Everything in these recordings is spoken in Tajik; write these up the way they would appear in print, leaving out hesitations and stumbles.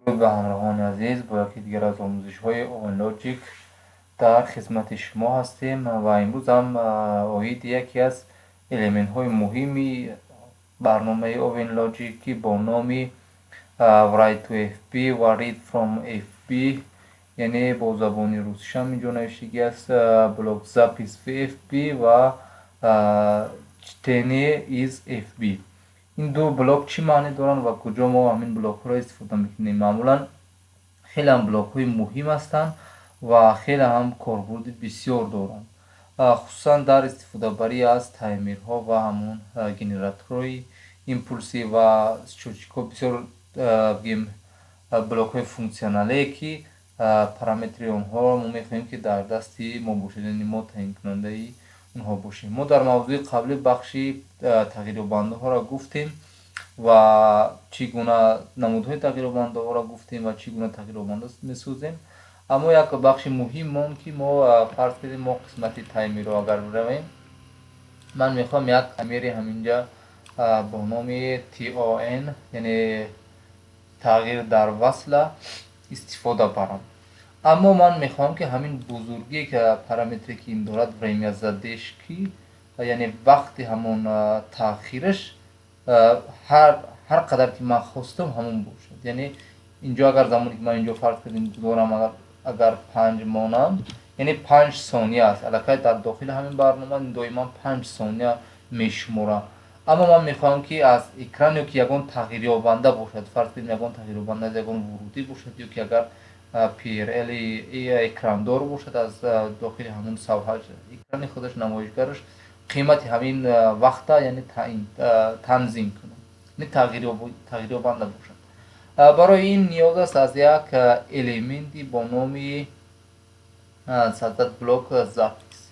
Дуруд ба ҳамроҳони азиз, бо яке дигар аз омӯзишҳои OpenLogic дар хизмати шумо ҳастем ва имрӯз ҳам оиди яке аз элементҳои муҳими барномаи OpenLogic, ки бо номи Write to FB ва Read from FB, яъне бо забони русишам инҷо навиштагӣ аст, блок запись в FB ва чтение из FB. Ин ду блок чӣ маъне доранд ва куҷо мо ҳамин блокҳоро истифода мекунем? Маъмулан хеле ҳам блокҳои муҳим ҳастанд ва хеле ҳам корбурди бисёр доранд, хусусан дар истифодабарӣ аз таймерҳо ва ҳамон генераторҳои импулсӣ ва счётчикҳо. Бисёр, бигем, блокҳои функсионалие, ки параметри онҳоро мо мехоҳем, ки дар дасти мо бошад, яъне мо таъинкунандаи онҳо бошем. Мо дар мавзӯи қаблӣ бахши тағйирёбандаҳоро гуфтем ва чӣ гуна намудҳои тағйирёбандаҳоро гуфтем ва чӣ гуна тағйирёбанда месозем. Аммо як бахши муҳим монд, ки мо, фарз кардем, мо қисмати таймерро агар биравем, ман мехоҳам як таймери ҳаминҷа бо номи TON, яъне тағйир дар васла, истифода барам. Аммо ман мехоҳам, ки ҳамин бузургие, ки параметре ки ин дорад, время задержки, яъне вақти ҳамон таъхираш ҳар қадар ки ман хостам, ҳамон бошад. Яъне инҷо агар замоне ки ман инҷо, фарз кардем, гузорам, агар 5 монам, яъне 5 сония аст. Аллакай дар дохили ҳамин барнома доиман 5 сония мешуморам. Аммо ман мехоҳам, ки аз экран ё ки ягон тағйирёбанда бошад, фарз кардем, ягон тағйирёбанда аз ягон вурудӣ бошад ё ки агар PLL экрандор бошад, аз дохили ҳамон савҳа экрани худаш, намоишгараш, қимати ҳамин вақта, яъне таъин, танзим кунам, яъне тағйирёбанда бошад. Барои ин ниёз аст аз як элементи бо номи создать блок запись.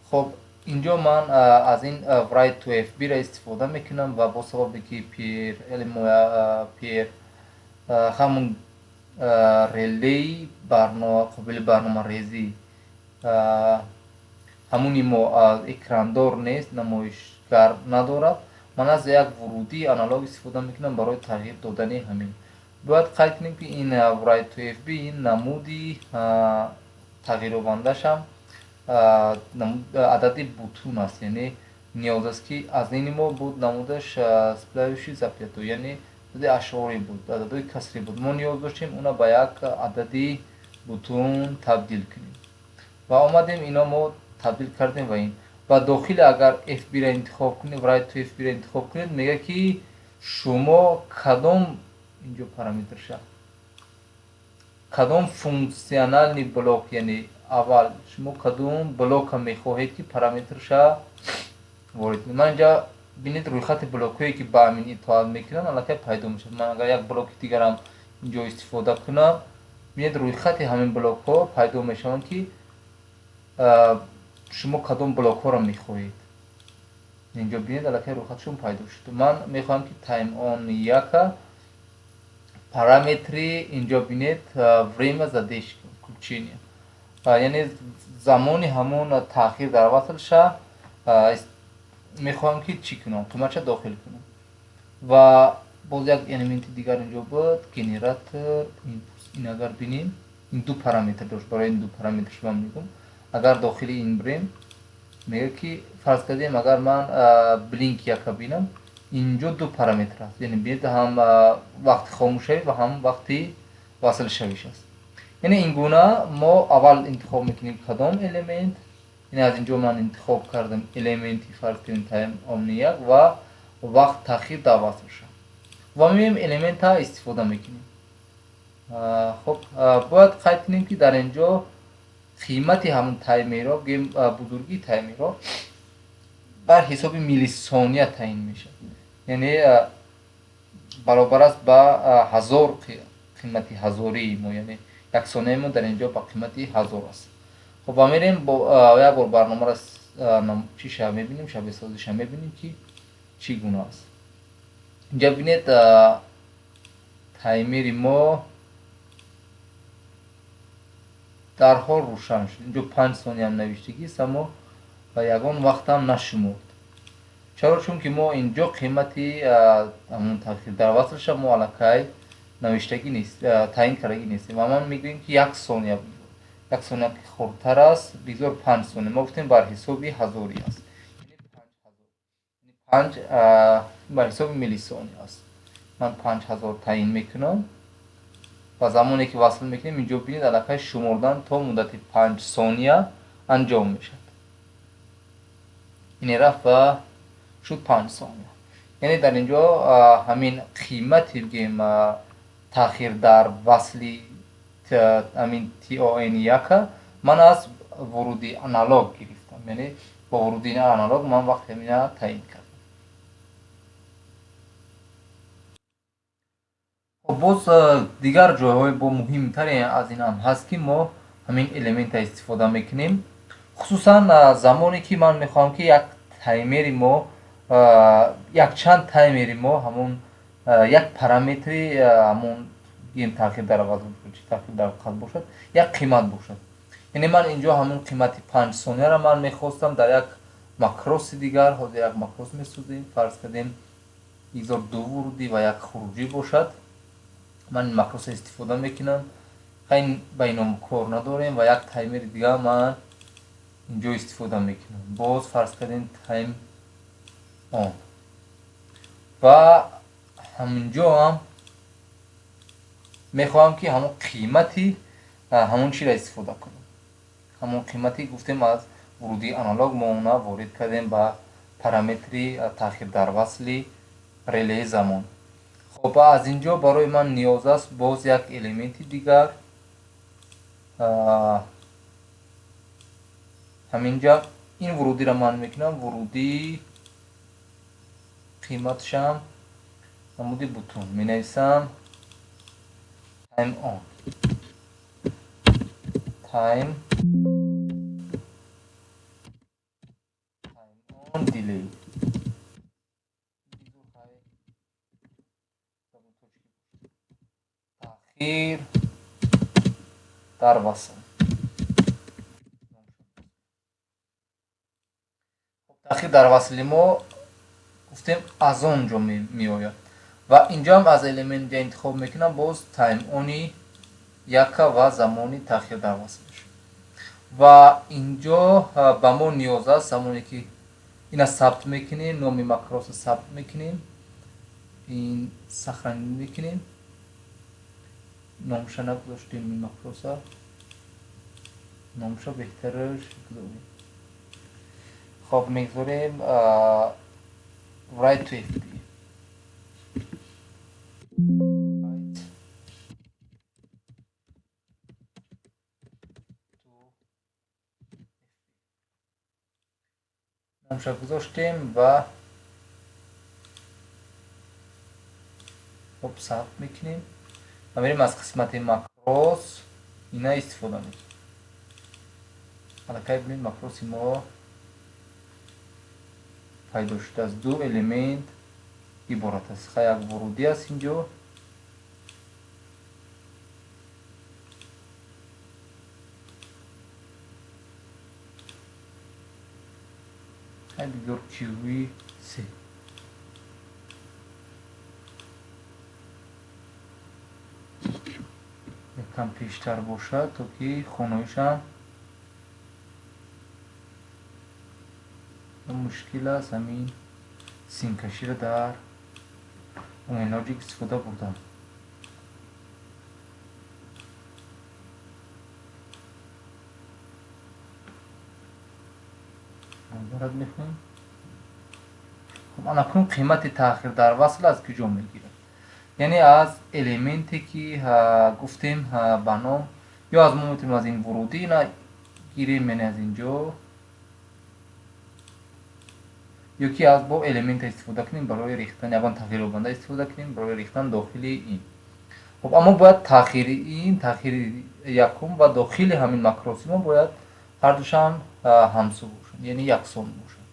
Хоб, инҷо ман аз ин write to FB ра истифода мекунам ва бо сабабе ки PLL PR ҳамун релеи қобили барномарезӣ ҳамуни мо экрандор нест, намоишгар надорад, ман аз як вурудии аналог истифода мекунам барои тағйир додани ҳамин. Бояд қайд кунем, ки ин write to FB, ин намуди тағйирёбандашам адади бутун аст, яъне ниёз аст, ки аз ини мо буд намудаш с плавающей запятой, яъне адади ашъорӣ буд, ададҳои касрӣ буд. Мо ниёз доштем уна ба як адади бутун табдил кунем ва омадем, ино мо табдил кардем. Ва ин ва дохили агар FB-ра интихоб кунед, write to FB-ра интихоб кунед, мегӯяд, ки шумо кадом инҷо параметрша, кадом функциональный блок, яъне аввал шумо кадом блока мехоҳед, ки параметрша ворид кунед. Ман инҷа, бинед, рӯйхати блокҳое, ки ба ҳамин итоат мекунанд, аллакай пайдо мешавад. Ман агар як блоки дигарам инҷо истифода кунам, бинед, рӯйхати ҳамин блокҳо пайдо мешаванд, ки шумо кадом блокҳоро мехоҳед. Инҷо бинед, аллакай рӯйхатшон пайдо шуд. Ман мехоҳам, ки time on яка параметри, инҷо бинед, время задержки включения, яъне замони ҳамон таъхир дар васлша мехоҳам, ки чӣ кунам, қиматша дохил кунам. Ва боз як элементи дигар инҷо буд, генератор импулс. Ин агар бинем, ин ду параметр дошт. Барои ин ду параметр шумо мегӯм, агар дохили ин бирем, мегӯяд, ки фарз кардем, агар ман blink яка бинам, инҷо ду параметр аст, яъне бинед, ҳам вақти хомӯшавӣ ва ҳам вақти васлшавиш аст. Яъне ин гуна мо аввал интихоб мекунем кадом элемент. Яъне аз инҷо ман интихоб кардам элементи, фарз кардем, time on як ва вақт таъхир дар васлша ва меоем, элемента истифода мекунем. Хоб, бояд қайд кунем, ки дар инҷо қимати ҳамон таймерро, гӯем, бузургии таймерро бар ҳисоби миллисония таъин мешавад, яъне баробар аст ба 1000, қимати ҳазории мо, яъне як сонияи мо дар инҷо ба қимати 1000 аст. Хоб, ва мерем, як бор барномаро чиша мебинем, шабеҳсозиша мебинем, ки чӣ гуна аст. Инҷа бинед, таймери мо дарҳол рӯшан шуд. Инҷо 5 сониям навиштагист, аммо ба ягон вақтам нашумурд. Чаро? Чунки мо инҷо қимати ҳамон таъхир дар васлша мо аллакай навиштагӣ нест, таъин кардагӣ нестем ва ман мегӯем, ки як сония, як сония хурдтар аст, бигзор 5 сония. Мо гуфтем бар ҳисоби ҳазорӣ аст, панҷ бар ҳисоби миллисония аст. Ман 5000 таъин мекунам ва замоне ки васл мекунем, инҷо бинед, аллакай шумордан то муддати 5 сония анҷом мешавад. Ине рафт ва шуд 5 сония. Яъне дар инҷо ҳамин қимати, бигем, таъхир дар васли ҳамин TON яка ман аз вуруди аналог гирифтам, яъне бо вуруди аналог ман вақти ҳамина таъин кардам. Боз дигар ҷойҳои бо муҳимтаре аз ин ҳам ҳаст, ки мо ҳамин элемента истифода мекунем, хусусан замоне ки ман мехоҳам, ки як таймери мо, якчанд таймери мо ҳамон як параметри, ҳамон гем таъхир дар таъхир дар қад бошад, як қимат бошад. Яъне ман инҷо ҳамон қимати 5 сонияро ман мехостам дар як макроси дигар. Ҳозир як макрос месозем, фарз кардем, бигзор ду вурудӣ ва як хуруҷӣ бошад. Ман ин макроса истифода мекунам, хай, ба ино кор надорем, ва як таймери дигар ман инҷо истифода мекунам. Боз фарз кардем time on ва ҳаминҷо ҳам мехоҳам, ки ҳамон қимати ҳамон чиро истифода кунам, ҳамон қимати гуфтем аз вуруди аналог мо она ворид кардем ба параметри таъхир дар васли релеи замон. Хоб, аз инҷо барои ман ниёз аст боз як элементи дигар. Ҳаминҷа ин вурудиро ман мекунам вурудии, қиматшам намуди button менависам, time on, time on delay, таъхир дар васл. Таъхир дар васли мо гуфтем аз он ҷо меояд ва инҷоам аз элемент интихоб мекунам, боз time on и яка ва замони таъхир дар васлш. Ва инҷо ба мо ниёз аст, замоне ки ина сабт мекунем, номи макроса сабт мекунем, ин сохранить мекунем. Номша нагузоштем ин макроса, номша беҳтараш гузорем. Хоб, мегузорем write to fb, write to номша гузоштем ва хоб, сабт мекунем ва мерем аз қисмати макрос ина истифода мекунем. Аллакай бинед, макроси мо пайдо шуда, аз ду элемент иборат аст. Ха, як вурудӣ аст инҷо. Бигзор QV се, якам пештар бошад, то ки хоноишам мушкил аст. Ҳамин симкаширо дар Logic истифода бурдам. Барад мехоҳем. Хуб, анакун қимати таъхир дар васл аз куҷо мегирад? Яъне аз элементе ки гуфтем ба ном, ё аз мо метавонем аз ин вурудӣ ина гирем, яъне аз инҷо, ё ки аз бо элемента истифода кунем барои рехтан, ягон тағйирёбанда истифода кунем барои рехтан дохили ин. Хуб, аммо бояд таъхири ин, таъхири якум ва дохили ҳамин макроси мо бояд ҳардушам ҳамсу бошанд, яъне яксон бошанд.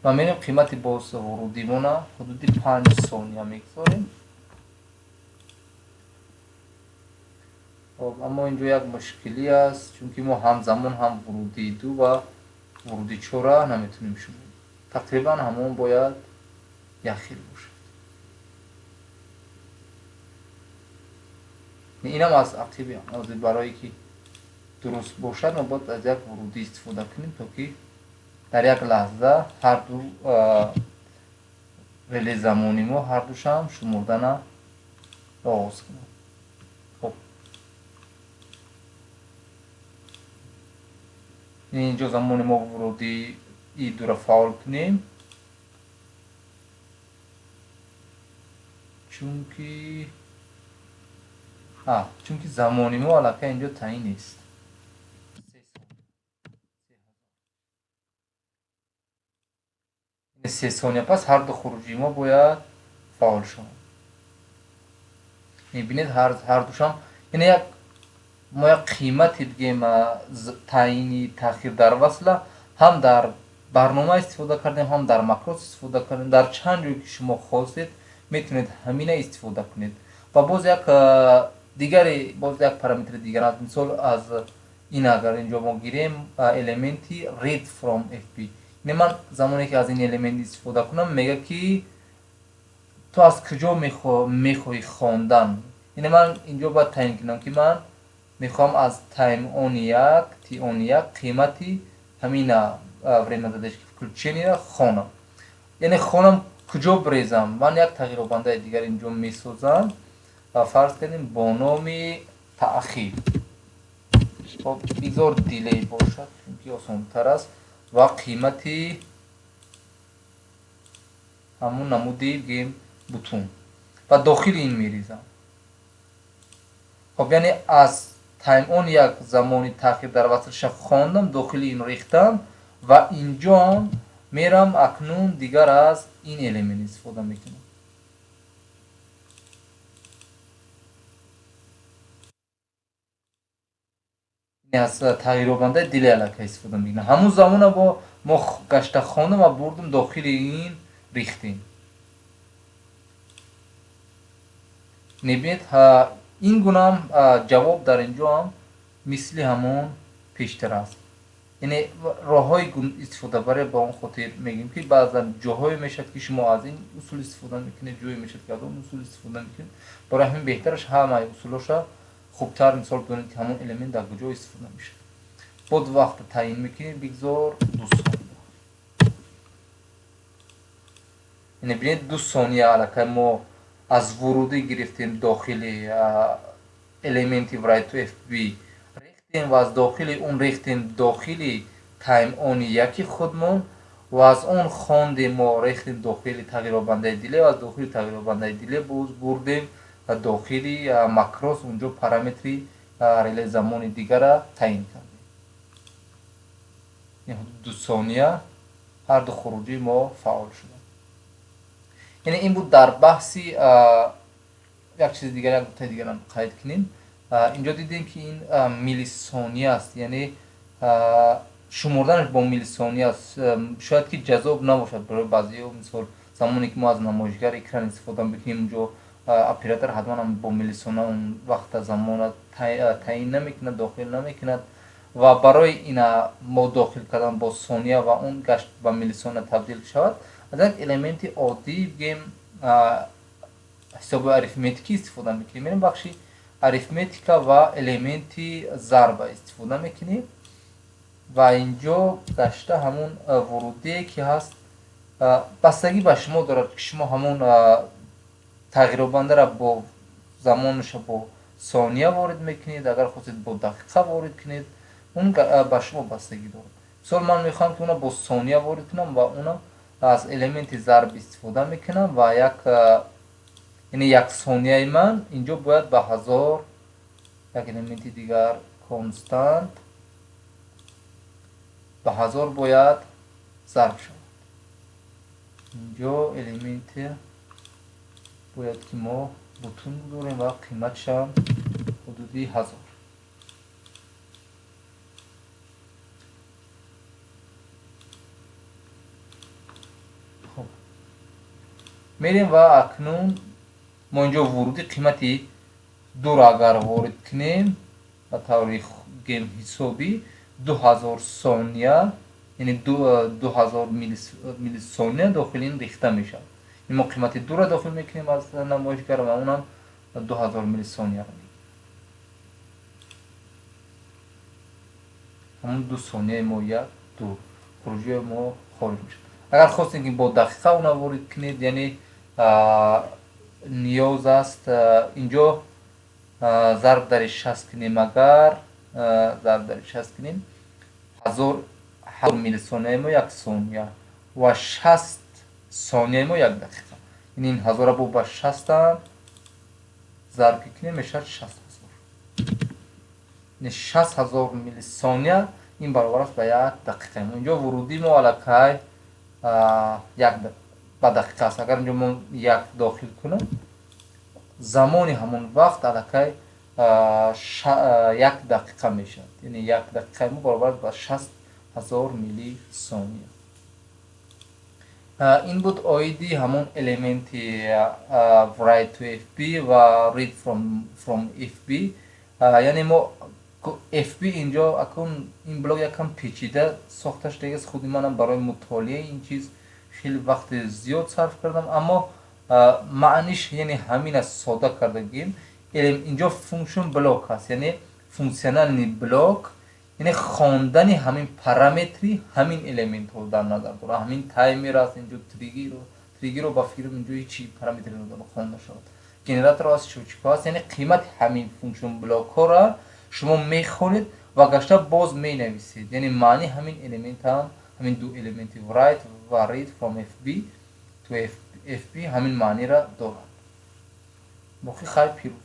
Ва мерем, қимати боз вурудимона ҳудуди 5 сония мегузорем. Хоб, аммо инҷо як мушкилӣ аст, чунки мо ҳамзамон ҳам вурудии ду ва вуруди чора наметонем шуморем. Тақрибан ҳамон бояд як хел бошад. Инам аз ақиби ҳозир, барое ки дуруст бошад, мо бояд аз як вурудӣ истифода кунем, то ки дар як лаҳза ҳарду реле замони мо ҳардушам шумурдана оғоз кунад. Хоб, инҷо замони мо вурудии дура фаъол кунем, чунки замони мо аллакай инҷо таъин нест. 3 сония пас ҳарду хуруҷии мо бояд фаъол шаванд. Мебинед, ҳардушам, яъне як мо як қимати бигем таъини таъхир дар васла ҳам дар барнома истифода кардем, ҳам дар макрос истифода кардем. Дар чанд ҷое ки шумо хостед, метавонед ҳамина истифода кунед. Ва боз як дигаре, боз як параметри дигар аст. Мисол, аз ин агар инҷо мо гирем элементи read from fb, яъне ман замоне ки аз ин элемент истифода кунам, мега ки ту аз куҷо мехоҳӣ хондан? Яъне ман инҷо бояд таъин кунам, ки ман мехоҳам аз time on як, t on як қимати ҳамина время задержки включения хонам. Яъне хонам, куҷо бирезам? Ман як тағйиробандаи дигар инҷо месозам ва фарз кардем бо номи таъхир. Хоб, бигзор delay бошад, чунки осонтар аст, ва қимати ҳамун намуди бигем button ва дохили ин мерезам. Хоб, яъне аз time on як замони таъхир дар васлаша хондам, дохили ин рехтам ва инҷоам мерам, акнун дигар аз ин элемент истифода мекунам. Аз тағйиробандаи delay аллакай истифода мекунам. Ҳамун замона бо мо гашта хондам ва бурдум, дохили ин рехтем. Мебинед, ин гунаам ҷавоб дар инҷоам мисли ҳамон пештар аст. Яъне роҳҳои истифодабарӣ, ба он хотир мегӯем, ки баъзан ҷоҳое мешавад, ки шумо аз ин усул истифода мекунед, ҷое мешавад, ки аз он усул истифода мекунед. Барои ҳамин беҳтараш ҳамаи усулоша хубтар мисол бидонед, ки ҳамон элемент дар куҷо истифода мешавад. Боз вақта таъин мекунед, бигзор 2 сония. Яъне бинед, 2 сония аллакай мо аз вурудӣ гирифтем, дохили элементи write to fb рехтем ва аз дохили он рехтем дохили time on яки худмон ва аз он хондем, мо рехтем дохили тағйиробандаи delay ва аз дохили тағйиробандаи delay боз бурдем дохили макрос, унҷо параметри реле замони дигара таъин кардем. 2 сония ҳарду хуруҷии мо фаъол шуданд. Яъне ин буд дар баҳси як чизи дигар, як нуктаи дигарам қайд кунем. Инҷо дидем, ки ин миллисония аст, яъне шуморданаш бо миллисония аст. Шояд ки ҷаззоб набошад барои баъзеҳо. Мисол, замоне ки мо аз намоишгар, экран истифода мекунем, унҷо оператор ҳатман бо миллисония он вақта замона таъин намекунад, дохил намекунад. Ва барои ина мо дохил кардан бо сония ва он гашт ба миллисония табдил шавад, аз як элементи оддӣ бигем ҳисоби арифметикӣ истифода мекунем. Мерем бахши арифметика ва элементи зарба истифода мекунем ва инҷо гашта ҳамун вурудие ки ҳаст, бастагӣ ба шумо дорад, ки шумо ҳамун тағйиробандара бо замонаша бо сония ворид мекунед, агар хостед, бо дақиқа ворид кунед, он ба шумо бастагӣ дорад. Мисол, ман мехоҳам, ки уна бо сония ворид кунам ва уна аз элементи зарб истифода мекунам ва як, яъне як сонияи ман инҷо бояд ба 1000, як элементи дигар constant, ба 1000 бояд зарб шавад. Инҷо элементи бояд ки мо button гузорем ва қиматшам ҳудуди 1000. Хоб, мерем ва акнун мо инҷо вуруди қимати дуро агар ворид кунем, ба таври гем ҳисобӣ 2000 сония, Яъне 2000 миллисония дохили ин рехта мешавад. Мо қимати дуро дохил мекунем аз намоишгар ва онам 2000 миллисонияро мегирад. Ҳамон 2 сонияи мо, як, ду, хуруҷии мо хориҷ мешавад. Агар хостем, ки бо дақиқа она ворид кунед, яъне ниёз аст инҷо зарб дари 60 кунем. Агар зарб дари 60 кунем, ҳазор миллисонияи мо як сония ва 60 сонияи мо як дақиқа. Ин ҳазора ба шастам зарб кунем, мешавад 60 000. 60 000 миллисония ин баробар аст ба як дақиқа. Инҷо вурудии мо аллакай як ба дақиқа аст. Агар инҷо мо як дохил кунам, замони ҳамон вақт аллакай як дақиқа мешавад. Яъне як дақиқаи мо баробар аст ба 60 000 миллисония. Ин буд оиди ҳамон элементи write to fb ва read from fb. Яъне мо fb инҷо акун ин блок якам печида сохта шудагиаст. Худи манам барои мутолиаи ин чиз хеле вақти зиёд сарф кардам, аммо маъниш яъне ҳамин аст, сода кардагим. Инҷо function block аст, яъне функциональный блок, яъне хондани ҳамин параметри ҳамин элементҳо дар назар дорад. Ҳамин таймер аст инҷо, триггерро ба фикрам, инҷо ҳечи параметре надорад хонда шавад. Генератор аст, счётчикҳо аст. Яъне қимати ҳамин function блокҳоро шумо мехонед ва гашта боз менависед. Яъне маъни ҳамин элемент ҳам, ҳамин ду элементи write ва read from fb to fb, ҳамин маъниро дорад. Боқӣ хайр, пирӯз.